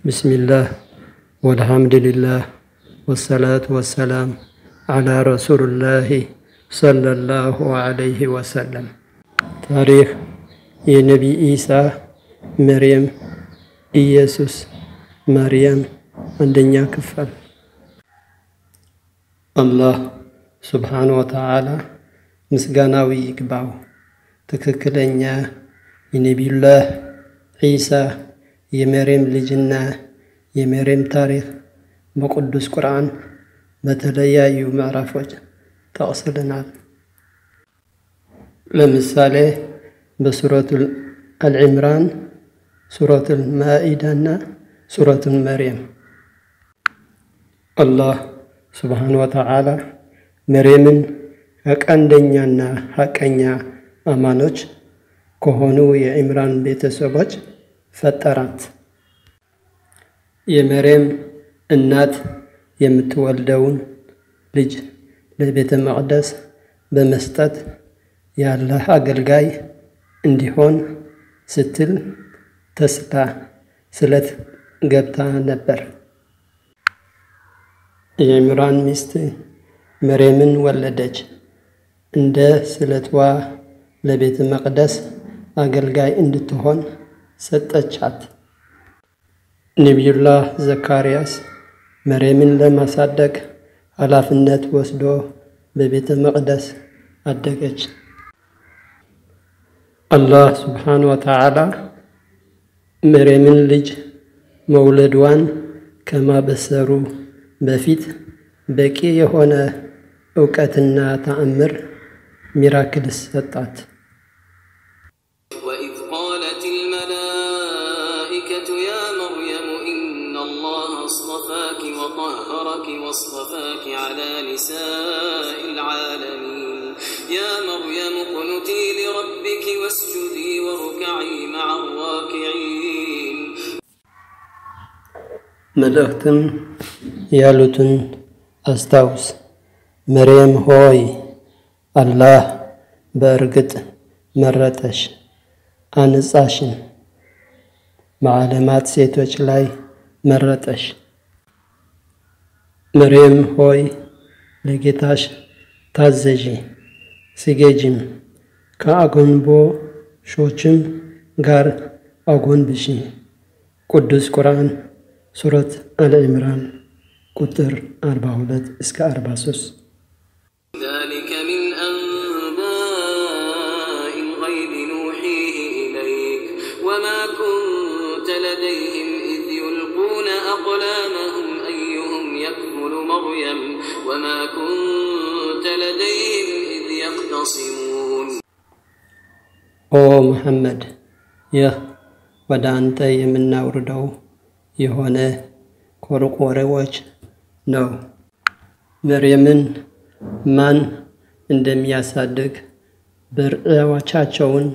ብስሚላህ ወልሐምዱሊላህ ወሰላቱ ወሰላም ዐላ ረሱሉላሂ ሰለላሁ ዐለይሂ ወሰለም። ታሪክ የነቢ ኢሳ መርየም ኢየሱስ ማርያም አንደኛ ክፍል። አላህ ሱብሓነሁ ወተዓላ ምስጋናው ይግባው። ትክክለኛ የነቢዩላህ ዒሳ የመርየም ልጅና የመርየም ታሪክ በቅዱስ ቁርአን በተለያዩ ምዕራፎች ጠቅስልናል። ለምሳሌ በሱረቱል አልዕምራን፣ ሱረቱል ማኢዳ እና ሱረቱል መርየም። አላህ ሱብሓነሁ ወተዓላ መርየምን ከቀንደኛና ሐቀኛ አማኖች ከሆኑ የዒምራን ቤተሰቦች ፈጠራት። የመርየም እናት የምትወልደውን ልጅ ለቤተ መቅደስ በመስጠት የአላህ አገልጋይ እንዲሆን ስትል ተስላ ስለት ገብታ ነበር። የዒምራን ሚስት መርየምን ወለደች። እንደ ስለትዋ ለቤተ መቅደስ አገልጋይ እንድትሆን ሰጠቻት። ነቢዩላህ ዘካርያስ መርየምን ለማሳደግ ኃላፊነት ወስዶ በቤተ መቅደስ አደገች። አላህ ሱብሓነሁ ወተዓላ መርየምን ልጅ መውለድዋን ከማበሰሩ በፊት በቂ የሆነ እውቀትና ተአምር miracles ሰጣት። وإذ قالت الملائكة يا مريم إن الله اصطفاك وطهرك واصطفاك على نساء العالمين يا مريم اقنتي لربك واسجدي واركعي مع الراكعين። መልእክትም ያሉትን አስታውስ። መርየም ሆይ፣ አላህ በእርግጥ መረጠሽ፣ አነጻሽን፣ በዓለማት ሴቶች ላይ መረጠሽ። መርየም ሆይ፣ ለጌታሽ ታዘዢ፣ ስገጂም፣ ከአጎንቦሾችም ጋር አጎንብሺ። ቅዱስ ቁርአን ሱረት አልዕምራን ቁጥር 42 እስከ 43። ذلك من أنباء الغيب نوحيه إليك وما كنت لديهم إذ يلقون أقلامهم أيهم يكفل مريم وما كنت لديهم إذ يختصمون። ኦ መሐመድ፣ ይህ ወደ አንተ የምናውርደው የሆነ ከሩቅ ወሬዎች ነው። መርየምን ማን እንደሚያሳድግ ብርዕዎቻቸውን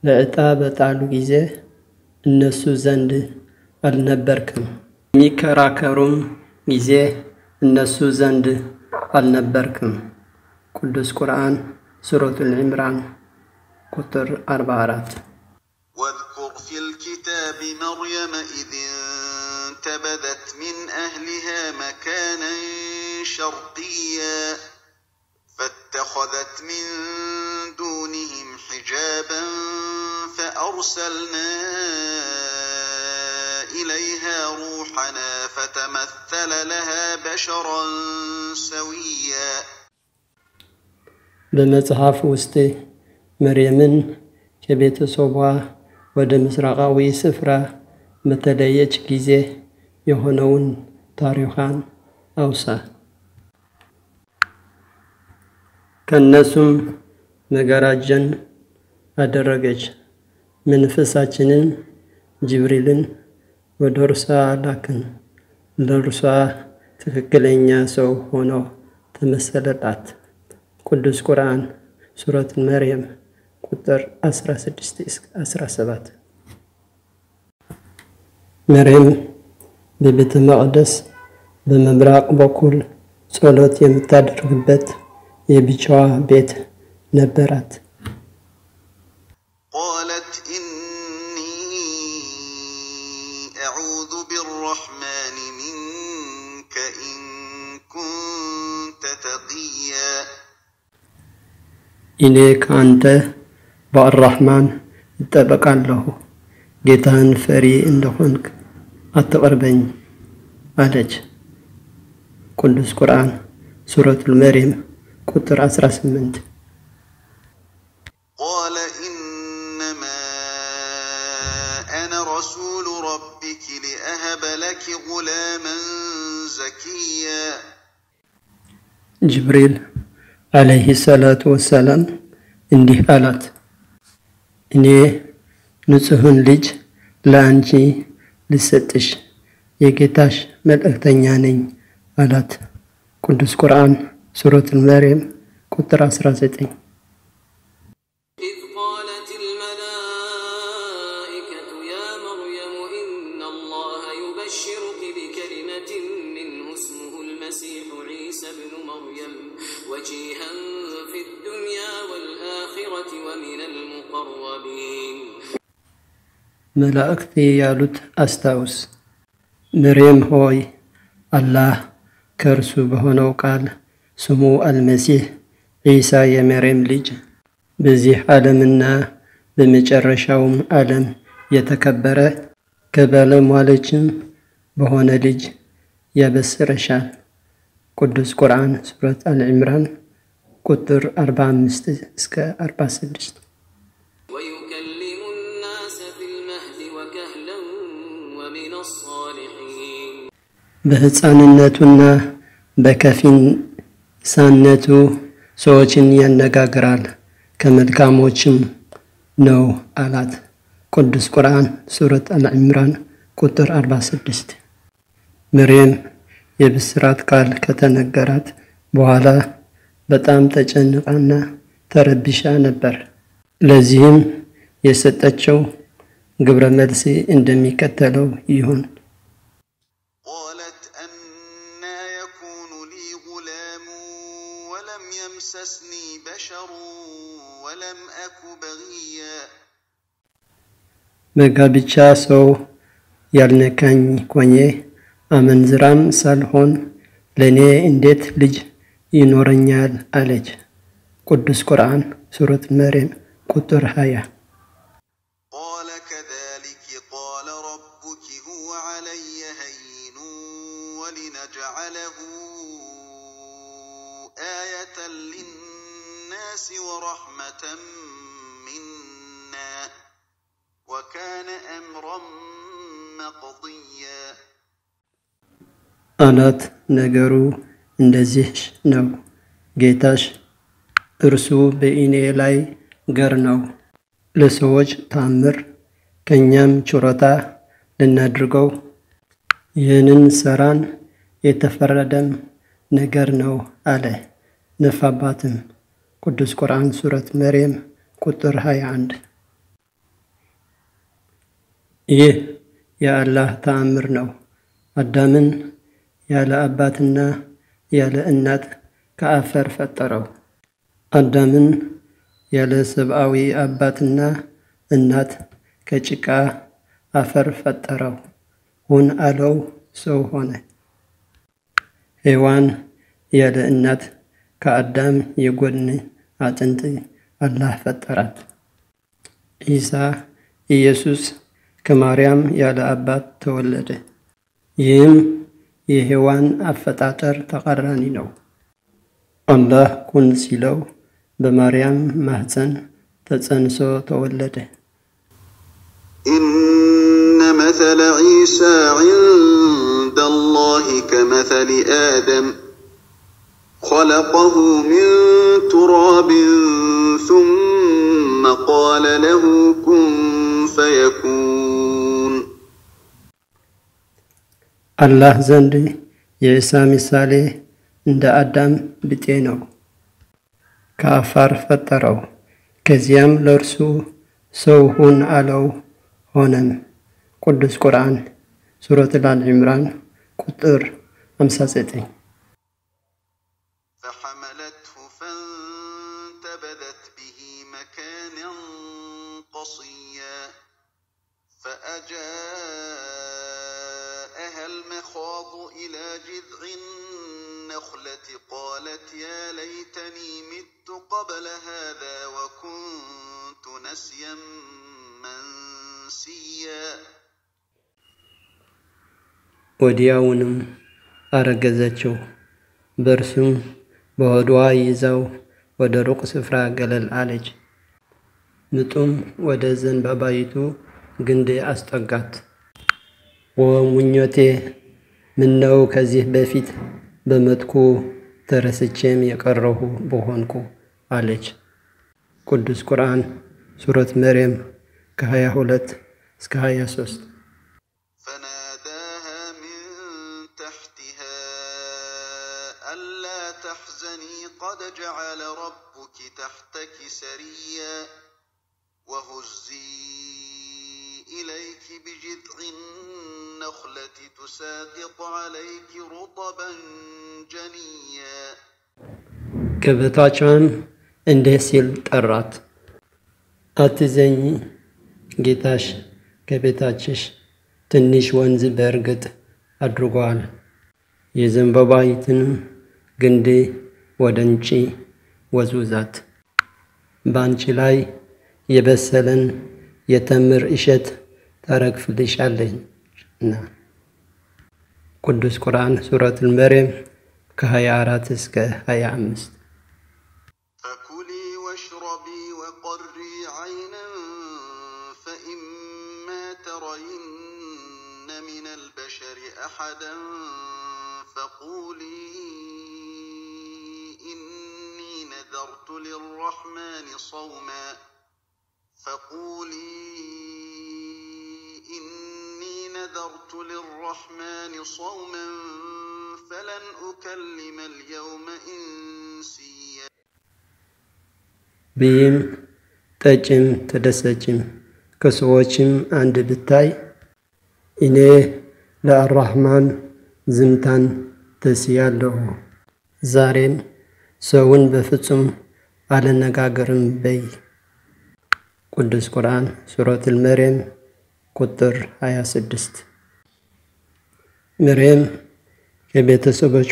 ለዕጣ በጣሉ ጊዜ እነሱ ዘንድ አልነበርክም። የሚከራከሩም ጊዜ እነሱ ዘንድ አልነበርክም። ቅዱስ ቁርአን ሱረቱል ዒምራን ቁጥር 44። واذكر في الكتاب مريم إذ انتبذت من أهلها مكانا شرقيا فاتخذت من دونهم حجابا فأرسلنا إليها روحنا فتمثل لها بشرا سويا። በመጽሐፍ ውስጥ መርየምን ከቤተሰቧ ወደ ምስራቃዊ ስፍራ በተለየች ጊዜ የሆነውን ታሪኳን አውሳ። ከእነሱም መጋረጃን አደረገች። መንፈሳችንን ጅብሪልን ወደ እርሷ ላክን። ለእርሷ ትክክለኛ ሰው ሆኖ ተመሰለላት። ቅዱስ ቁርአን ሱረት መርየም ቁጥር 16 እስከ 17። መርየም በቤተ መቅደስ በምብራቅ በኩል ጸሎት የምታደርግበት የብቻዋ ቤት ነበራት። قالت إني أعوذ بالرحمن منك إن كنت تقيا። እኔ ከአንተ በአራህማን እጠበቃለሁ፣ ጌታህን ፈሪ እንደሆንክ አትቅርበኝ አለች። ቅዱስ ቁርአን ሱረቱል መርየም ቁጥር 18። قال إنما أنا رسول ربك لأهب لك غلاما زكيا። ጅብሪል ዓለይሂ ሰላቱ ወሰላም እንዲህ አላት፣ እኔ ንጹሕን ልጅ ለአንቺ ልሰጥሽ የጌታሽ መልእክተኛ ነኝ አላት። ቅዱስ ቁርአን ሱረቱል መርየም ቁጥር 19። إذ قالت الملائكة يا مريم إن الله يبشرك بكلمة منه اسمه المسيح عيسى ابن مريم وجيها في الدنيا والآخرة ومن المقربين። መላእክት ያሉት አስታውስ፣ መርየም ሆይ አላህ ከእርሱ በሆነው ቃል ስሙ አልመሲህ ዒሳ የመርየም ልጅ በዚህ ዓለምና በመጨረሻውም ዓለም የተከበረ ከባለሟሎችም በሆነ ልጅ ያበስርሻል። ቅዱስ ቁርአን ሱረት አልዕምራን ቁጥር 45 እስከ 46። ويكلم الناس في المهد وكهلا ومن الصالحين። በሕፃንነቱና በከፊንሳነቱ ሰዎችን ያነጋግራል ከመልካሞችም ነው አላት። ቅዱስ ቁርአን ሱረት አልዕምራን ቁጥር 46። መርየም የብስራት ቃል ከተነገራት በኋላ በጣም ተጨንቃና ተረብሻ ነበር። ለዚህም የሰጠችው ግብረ መልስ እንደሚከተለው ይሁን። قالت أنى يكون لي غلام ولم يمسسني بشر ولم أك بغيا። በጋብቻ ሰው ያልነካኝ ሆኜ አመንዝራም ሳልሆን ለእኔ እንዴት ልጅ ይኖረኛል? አለች። ቅዱስ ቁርአን ሱረት መርየም ቁጥር 20። قال كذلك قال ربك هو علي هين ولنجعله آية للناس ورحمة منا وكان أمرا مقضيا። አላት። ነገሩ እንደዚህ ነው፣ ጌታሽ እርሱ በእኔ ላይ ገር ነው፣ ለሰዎች ታምር ከእኛም ችሮታ ልናድርገው ይህንን ሰራን፣ የተፈረደም ነገር ነው አለ። ነፋባትም። ቅዱስ ቁርአን ሱረት መርየም ቁጥር 21። ይህ የአላህ ተአምር ነው። አዳምን ያለ አባትና ያለ እናት ከአፈር ፈጠረው። አዳምን ያለ ሰብአዊ አባትና እናት ከጭቃ አፈር ፈጠረው። ሁን አለው፣ ሰው ሆነ። ሔዋን ያለ እናት ከአዳም የጎድን አጥንት አላህ ፈጠራት። ዒሳ ኢየሱስ ከማርያም ያለ አባት ተወለደ። ይህም የሔዋን አፈጣጠር ተቃራኒ ነው። አላህ ኩን ሲለው በማርያም ማህፀን ተጸንሶ ተወለደ። إن مثل عيسى عند الله كمثل آدم خلقه من تراب ثم قال له كن فيكون። አላህ ዘንድ የዒሳ ምሳሌ እንደ አዳም ብጤ ነው። ከአፈር ፈጠረው። ከዚያም ለእርሱ ሰው ሁን አለው፣ ሆነም። ቅዱስ ቁርአን ሱረት አል ዒምራን ቁጥር 59። فحملته فانتبذت به مكانا قصيا المخاض إلى جذع النخلة قالت يا ليتني مت قبل هذا وكنت نسيا منسيا። ወዲያውንም አረገዘችው። በእርሱም በሆዷ ይዛው ወደ ሩቅ ስፍራ ገለል አለች። ምጡም ወደ ዘንባባይቱ ግንድ አስጠጋት። ወሙኞቴ ምነው ከዚህ በፊት በሞትኩ ተረስቼም የቀረሁ በሆንኩ አለች። ቅዱስ ቁርአን ሱረት መርየም ከ22 እስከ 23። فناداها من تحتها ألا تحزني قد جعل ربك تحتك سريا وهزي إليك بجذع النخلة تساقط عليك رطبا جنيا። ከበታቿም እንዲህ ሲል ጠራት፣ አትዘኚ፣ ጌታሽ ከበታችሽ ትንሽ ወንዝ በእርግጥ አድርጓል። የዘንባባይቱንም ግንድ ወደ አንቺ ወዝውዛት፣ በአንቺ ላይ የበሰለን የተምር እሸት ታረግፍልሻለችና። ቅዱስ ቁርአን ሱረቱል መርየም ከ24 እስከ 25። فكلي واشربي وقري عينا فإما ترين من البشر أحدا فقولي إني نذرت للرحمن صوما فقولي إني نذرت للرحمن صوما فلن أكلم اليوم إنسيا። ብይም ጠጭም ተደሰችም። ከሰዎችም አንድ ብታይ እኔ ለአራህማን ዝምታን ተስያለሁ፣ ዛሬም ሰውን በፍጹም አልነጋገርም በይ። ቅዱስ ቁርአን ሱረቱል መርየም ቁጥር 26። መርየም ከቤተሰቦቿ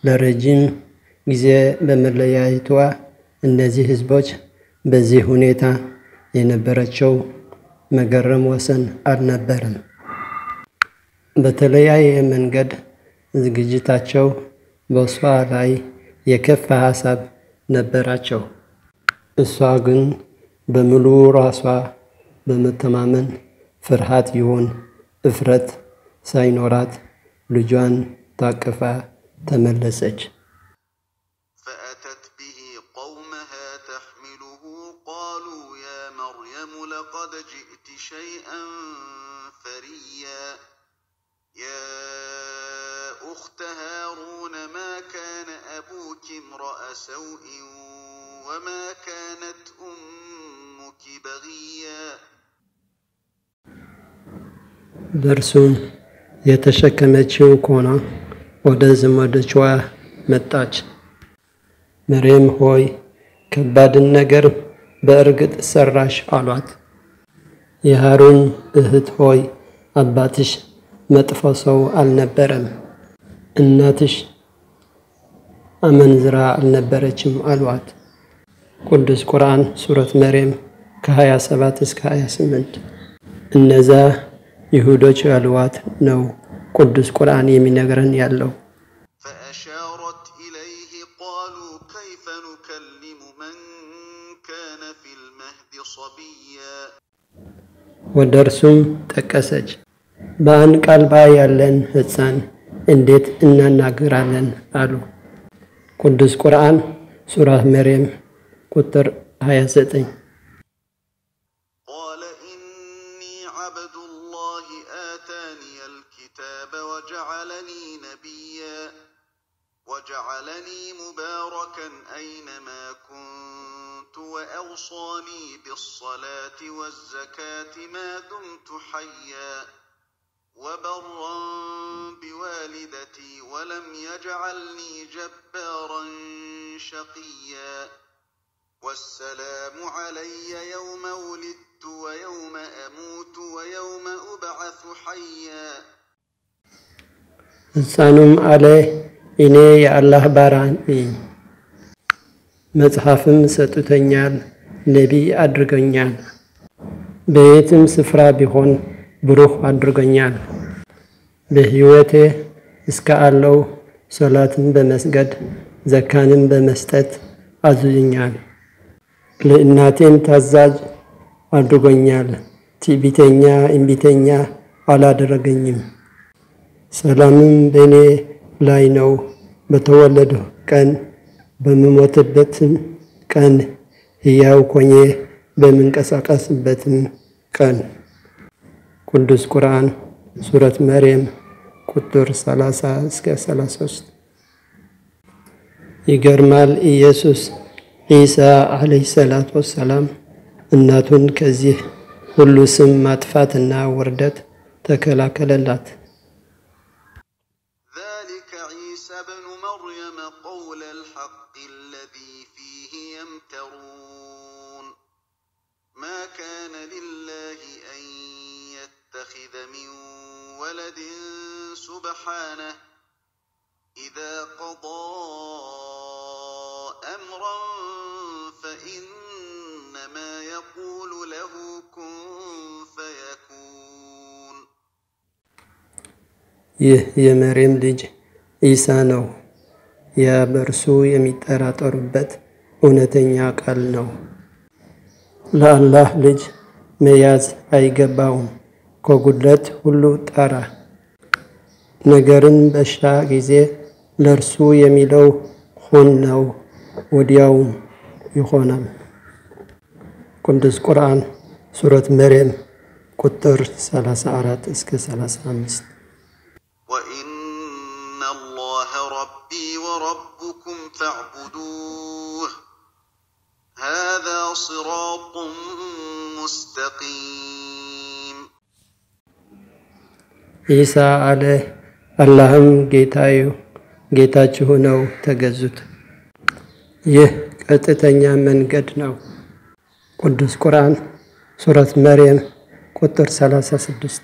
ለረጅም ጊዜ በመለያየቷ እነዚህ ህዝቦች በዚህ ሁኔታ የነበራቸው መገረም ወሰን አልነበረም። በተለያየ መንገድ ዝግጅታቸው በእሷ ላይ የከፋ ሐሳብ ነበራቸው። እሷ ግን በሙሉ ራሷ በመተማመን ፍርሃት ይሁን እፍረት ሳይኖራት ልጇን ታቅፋ ተመለሰች። فأتت به قومها تحمله قالوا يا مريم لقد جئت شيئا فريا يا أخت هارون ما كان أبوك امرأ سوء وما كانت أمك بغيا። በእርሱም የተሸከመችው ሆና ወደ ዘመዶቿ መጣች። መርየም ሆይ ከባድን ነገር በእርግጥ ሰራሽ አሏት። የሃሩን እህት ሆይ አባትሽ መጥፎ ሰው አልነበረም፣ እናትሽ አመንዝራ አልነበረችም አሏት። ቅዱስ ቁርአን ሱረት መርየም ከ27 እስከ 28። እነዛ ይሁዶች ያሉዋት ነው ቅዱስ ቁርአን የሚነግረን ያለው። فأشارت إليه قالوا كيف نكلم من كان في المهد صبيا። ወደ እርሱም ጠቀሰች። በአንቀልባ ያለን ሕፃን እንዴት እናናግራለን አሉ። ቅዱስ ቁርአን ሱራ መርየም ቁጥር 29። قال إني عبد الله آتاني الكتاب وجعلني نبيا وجعلني مباركا أينما كنت وأوصاني بالصلاة والزكاة ما دمت حيا وبرا بوالدتي ولم يجعلني جبارا شقيا والسلام علي يوم ولدت ويوم أموت ويوم أبعث حيا። ሕፃኑም አለ፣ እኔ የአላህ ባሪያ ነኝ። መጽሐፍም ሰጥቶኛል፣ ነቢይ አድርጎኛል። በየትም ስፍራ ቢሆን ብሩህ አድርጎኛል። በሕይወቴ እስከ አለው ሶላትን በመስገድ ዘካንም በመስጠት አዝዞኛል። ለእናቴም ታዛዥ አድርጎኛል። ትዕቢተኛ እምቢተኛ አላደረገኝም። ሰላምም በእኔ ላይ ነው በተወለድሁ ቀን፣ በምሞትበትም ቀን፣ ሕያው ሆኜ በምንቀሳቀስበትም ቀን። ቅዱስ ቁርአን ሱረት መርየም ቁጥር 30 እስከ 33። ይገርማል። ኢየሱስ ዒሳ ዓለይሂ ሰላቱ ወሰላም እናቱን ከዚህ ሁሉ ስም ማጥፋትና ውርደት ተከላከለላት። ذلك عيسى ابن مريم قول الحق الذي فيه يمترون. ما كان لله أن يتخذ من ولد سبحانه، إذا قضى أمرا فإنما يقول له كن فيكون. ይህ የመርየም ልጅ ዒሳ ነው። ያ በእርሱ የሚጠራጠሩበት እውነተኛ ቃል ነው። ለአላህ ልጅ መያዝ አይገባውም። ከጉድለት ሁሉ ጠራ። ነገርን በሻ ጊዜ ለእርሱ የሚለው ሁን ነው፣ ወዲያውም ይሆናል። ቅዱስ ቁርአን ሱረት መርየም ቁጥር 34 እስከ 35። وإن الله ربي وربكم فاعبدوه، هذا صراط مستقيم. ዒሳ አለ፣ አላህም ጌታዩ ጌታችሁ ነው፣ ተገዙት። ይህ ቀጥተኛ መንገድ ነው። ቅዱስ ቁርአን ሱረት መርየም ቁጥር 36።